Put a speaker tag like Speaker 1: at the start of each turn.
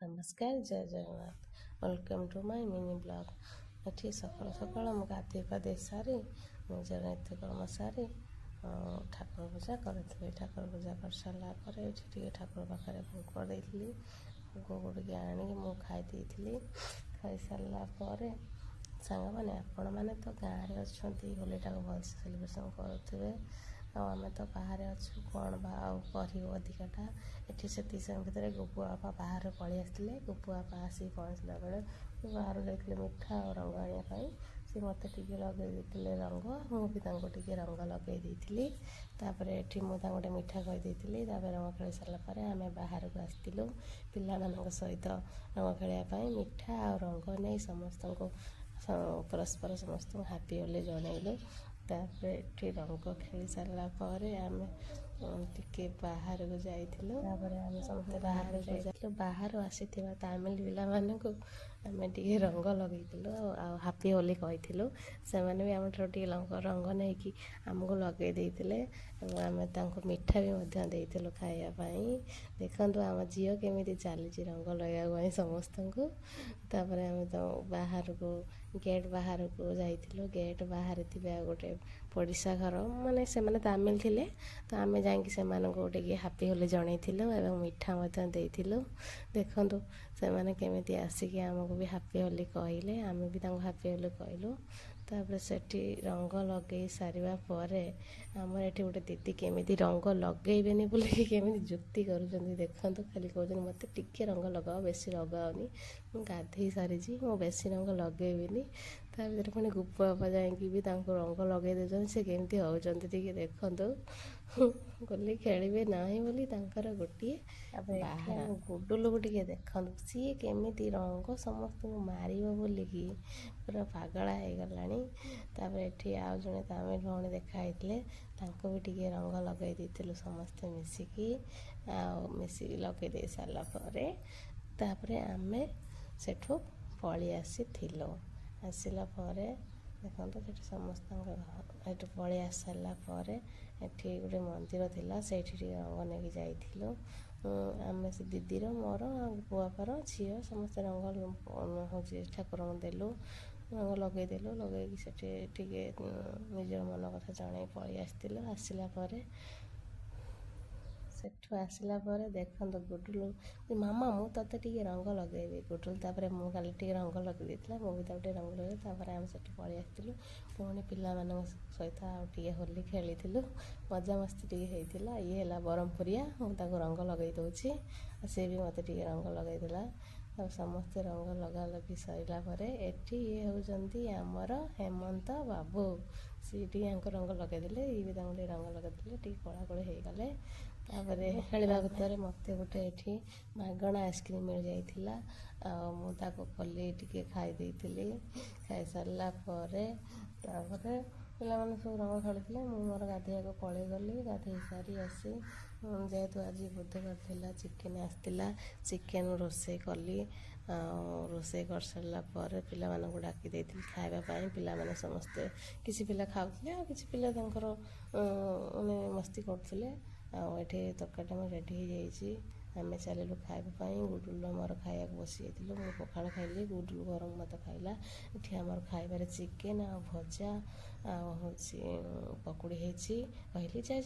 Speaker 1: ନମସ୍କାର, ଜୟ Jagannath. Welcome to my mini vlog. ଏଠି ସକାଳୁ ସକାଳୁ ମୁଁ ଗାଧୋଇ ପାଧୋଇ ସାରି, ନିଜର ନିତ୍ୟକର୍ମ ସାରି ଠାକୁର ପୂଜା କରିଥିଲି। ଠାକୁର ପୂଜା କରିସାରିଲା ପରେ ଏଠି ଟିକେ ଠାକୁର ପାଖରେ ଭୋଗ ଦେଇଥିଲି। ଭୋଗ ଗୁଡ଼ିକ ଆଣିକି ମୁଁ ଖାଇ ଦେଇଥିଲି। ଖାଇସାରିଲା ପରେ ସାଙ୍ଗମାନେ, ଆପଣମାନେ ତ ଗାଁରେ ଅଛନ୍ତି, ହୋଲିଟାକୁ ଭଲସେ ସେଲିବ୍ରେସନ୍ କରୁଥିବେ। ଆଉ ଆମେ ତ ବାହାରେ ଅଛୁ, କ'ଣ ବା ଆଉ କରିବୁ ଅଧିକାଟା? ଏଠି ସେତିକି ସମୟ ଭିତରେ ଗୁବୁ ବାପା ବାହାରୁ ପଳେଇ ଆସିଥିଲେ। ଗୁବୁ ବାପା ଆସିକି ପହଞ୍ଚିଲା ବେଳେ ବାହାରୁ ଯାଇଥିଲେ ମିଠା ଆଉ ରଙ୍ଗ ଆଣିବା ପାଇଁ। ସେ ମୋତେ ଟିକେ ଲଗେଇ ଦେଇଥିଲେ ରଙ୍ଗ, ମୁଁ ବି ତାଙ୍କୁ ଟିକେ ରଙ୍ଗ ଲଗେଇ ଦେଇଥିଲି। ତାପରେ ଏଠି ମୁଁ ତାଙ୍କୁ ଗୋଟେ ମିଠା କହିଦେଇଥିଲି। ତାପରେ ରଙ୍ଗ ଖେଳି ସାରିଲା ପରେ ଆମେ ବାହାରକୁ ଆସିଥିଲୁ ପିଲାମାନଙ୍କ ସହିତ ରଙ୍ଗ ଖେଳିବା ପାଇଁ। ମିଠା ଆଉ ରଙ୍ଗ ନେଇ ସମସ୍ତଙ୍କୁ ପରସ୍ପର ସମସ୍ତଙ୍କୁ ହାପି ହୋଲି ଜଣେଇଲୁ। ତାପରେ ଏଠି ରଙ୍ଗ ଖେଳି ସାରିଲା ପରେ ଆମେ ଟିକେ ବାହାରକୁ ଯାଇଥିଲୁ। ତାପରେ ଆମେ ସମସ୍ତେ ବାହାରକୁ ଯାଇଥିଲୁ। ବାହାରୁ ଆସିଥିବା ତାମିଲ ପିଲାମାନଙ୍କୁ ଆମେ ଟିକେ ରଙ୍ଗ ଲଗେଇଥିଲୁ ଆଉ ହାପି ହୋଲି କହିଥିଲୁ। ସେମାନେ ବି ଆମଠାରୁ ଟିକେ ରଙ୍ଗ ନେଇକି ଆମକୁ ଲଗେଇ ଦେଇଥିଲେ ଏବଂ ଆମେ ତାଙ୍କୁ ମିଠା ବି ମଧ୍ୟ ଦେଇଥିଲୁ ଖାଇବା ପାଇଁ। ଦେଖନ୍ତୁ, ଆମ ଝିଅ କେମିତି ଚାଲିଛି ରଙ୍ଗ ଲଗାଇବା ପାଇଁ ସମସ୍ତଙ୍କୁ। ତାପରେ ଆମେ ତ ବାହାରକୁ, ଗେଟ୍ ବାହାରକୁ ଯାଇଥିଲୁ। ଗେଟ୍ ବାହାରେ ଥିବା ଗୋଟେ ପଡ଼ିଶା ଘର, ମାନେ ସେମାନେ ତାମିଲ ଥିଲେ, ତ ଆମେ ଯାଇକି ସେମାନଙ୍କୁ ଟିକେ ହାପି ହୋଲି ଜଣେଇଥିଲୁ ଏବଂ ମିଠା ମଧ୍ୟ ଦେଇଥିଲୁ। ଦେଖନ୍ତୁ, ସେମାନେ କେମିତି ଆସିକି ଆମକୁ ବି ହାପି ହୋଲି କହିଲେ, ଆମେ ବି ତାଙ୍କୁ ହାପି ହୋଲି କହିଲୁ। ତାପରେ ସେଠି ରଙ୍ଗ ଲଗେଇ ସାରିବା ପରେ ଆମର ଏଠି ଗୋଟେ ଦିଦି କେମିତି ରଙ୍ଗ ଲଗେଇବେନି ବୋଲିକି କେମିତି ଯୁକ୍ତି କରୁଛନ୍ତି ଦେଖନ୍ତୁ। ଖାଲି କହୁଛନ୍ତି, "ମୋତେ ଟିକେ ରଙ୍ଗ ଲଗାଅ, ବେଶୀ ଲଗାଅନି, ମୁଁ ଗାଧେଇ ସାରିଛି, ମୁଁ ବେଶୀ ରଙ୍ଗ ଲଗେଇବିନି।" ତା ଭିତରେ ପୁଣି ଗୁପ ବାପା ଯାଇକି ବି ତାଙ୍କୁ ରଙ୍ଗ ଲଗେଇ ଦେଉଛନ୍ତି। ସେ କେମିତି ହେଉଛନ୍ତି ଟିକେ ଦେଖନ୍ତୁ। ହୋଲି ଖେଳିବେ ନାହିଁ ବୋଲି ତାଙ୍କର ଗୋଟିଏ। ତାପରେ ଏଠି ଆମ ଗୁଡୁଲୁକୁ ଟିକେ ଦେଖନ୍ତୁ, ସିଏ କେମିତି ରଙ୍ଗ ସମସ୍ତଙ୍କୁ ମାରିବ ବୋଲିକି ପୁରା ପାଗଳା ହେଇଗଲାଣି। ତାପରେ ଏଠି ଆଉ ଜଣେ ତାମିଲ ଭଉଣୀ ଦେଖା ହେଇଥିଲେ, ତାଙ୍କୁ ବି ଟିକେ ରଙ୍ଗ ଲଗେଇ ଦେଇଥିଲୁ ସମସ୍ତେ ମିଶିକି। ଆଉ ମିଶିକି ଲଗେଇ ଦେଇ ସାରିଲା ପରେ ତାପରେ ଆମେ ସେଠୁ ପଳେଇ ଆସିଥିଲୁ। ଆସିଲା ପରେ ଦେଖନ୍ତୁ, ସେଠି ସମସ୍ତଙ୍କ ଏଠୁ ପଳେଇ ଆସି ସାରିଲା ପରେ ଏଠି ଗୋଟେ ମନ୍ଦିର ଥିଲା, ସେଇଠି ଟିକେ ରଙ୍ଗ ନେଇକି ଯାଇଥିଲୁ। ଆମେ ସେ ଦିଦିର, ମୋର ଆଉ ବାପାର, ଝିଅ ସମସ୍ତେ ରଙ୍ଗ ହେଉଛି ଠାକୁରଙ୍କୁ ଦେଲୁ, ରଙ୍ଗ ଲଗେଇଦେଲୁ। ଲଗେଇକି ସେଠି ଟିକେ ନିଜର ମନ କଥା ଜଣେଇ ପଳେଇ ଆସିଥିଲୁ। ଆସିଲା ପରେ, ସେଠୁ ଆସିଲା ପରେ ଦେଖନ୍ତୁ, ଗୁଡୁଲୁ, "ମାମା, ମୁଁ ତୋତେ ଟିକେ ରଙ୍ଗ ଲଗେଇବି ଗୁଡୁଲୁ।" ତାପରେ ମୁଁ କାଲି ଟିକେ ରଙ୍ଗ ଲଗେଇ ଦେଇଥିଲା, ମୁଁ ବି ତାକୁ ଟିକେ ରଙ୍ଗ ଲଗେଇ। ତାପରେ ଆମେ ସେଠୁ ପଳେଇ ଆସିଥିଲୁ। ପୁଣି ପିଲାମାନଙ୍କ ସହିତ ଆଉ ଟିକେ ହୋଲି ଖେଳିଥିଲୁ, ମଜାମସ୍ତି ଟିକେ ହେଇଥିଲା। ଇଏ ହେଲା ବରହମପୁରିଆ, ମୁଁ ତାକୁ ରଙ୍ଗ ଲଗେଇ ଦେଉଛି ଆଉ ସେ ବି ମୋତେ ଟିକେ ରଙ୍ଗ ଲଗେଇଦେଲା। ଆଉ ସମସ୍ତେ ରଙ୍ଗ ଲଗାଲଗି ସରିଲା ପରେ ଏଠି ଇଏ ହେଉଛନ୍ତି ଆମର ହେମନ୍ତ ବାବୁ। ସିଏ ଟିକେ ୟାଙ୍କୁ ରଙ୍ଗ ଲଗେଇଦେଲେ, ଇଏ ବି ତାଙ୍କୁ ଟିକେ ରଙ୍ଗ ଲଗେଇଦେଲେ, ଟିକେ କୋଳାକୋଳି ହେଇଗଲେ। ତାପରେ ଖେଳିବା ଭିତରେ ମୋତେ ଗୋଟେ ଏଠି ମାଗଣା ଆଇସ୍କ୍ରିମ୍ ମିଳିଯାଇଥିଲା ଆଉ ମୁଁ ତାକୁ ଖୋଲି ଟିକେ ଖାଇ ଦେଇଥିଲି। ଖାଇସାରିଲା ପରେ ତାପରେ ପିଲାମାନେ ସବୁ ରଙ୍ଗ ଖେଳୁଥିଲେ, ମୁଁ ମୋର ଗାଧୋଇବାକୁ ପଳେଇଗଲି। ଗାଧୋଇ ସାରି ଆସି, ଯେହେତୁ ଆଜି ବୁଧବାର ଥିଲା, ଚିକେନ୍ ଆସିଥିଲା, ଚିକେନ୍ ରୋଷେଇ କଲି। ଆଉ ରୋଷେଇ କରିସାରିଲା ପରେ ପିଲାମାନଙ୍କୁ ଡାକି ଦେଇଥିଲି ଖାଇବା ପାଇଁ। ପିଲାମାନେ ସମସ୍ତେ, କିଛି ପିଲା ଖାଉଥିଲେ ଆଉ କିଛି ପିଲା ତାଙ୍କର ମାନେ ମସ୍ତି କରୁଥିଲେ। ଆଉ ଏଠି ତରକାରୀଟା ଆମର ରେଡ଼ି ହେଇଯାଇଛି। ଆମେ ଚାଲିଲୁ ଖାଇବା ପାଇଁ। ଗୁଡୁଲୁ ଆମର ଖାଇବାକୁ ବସି ଯାଇଥିଲୁ। ମୁଁ ପଖାଳ ଖାଇଲି, ଗୁଡୁଲୁ ଗରମ ଭାତ ଖାଇଲା। ଏଠି ଆମର ଖାଇବାରେ ଚିକେନ୍ ଆଉ ଭଜା ଆଉ ହେଉଛି ପକୁଡ଼ି ହେଇଛି। ରହିଲି, ଜୟ।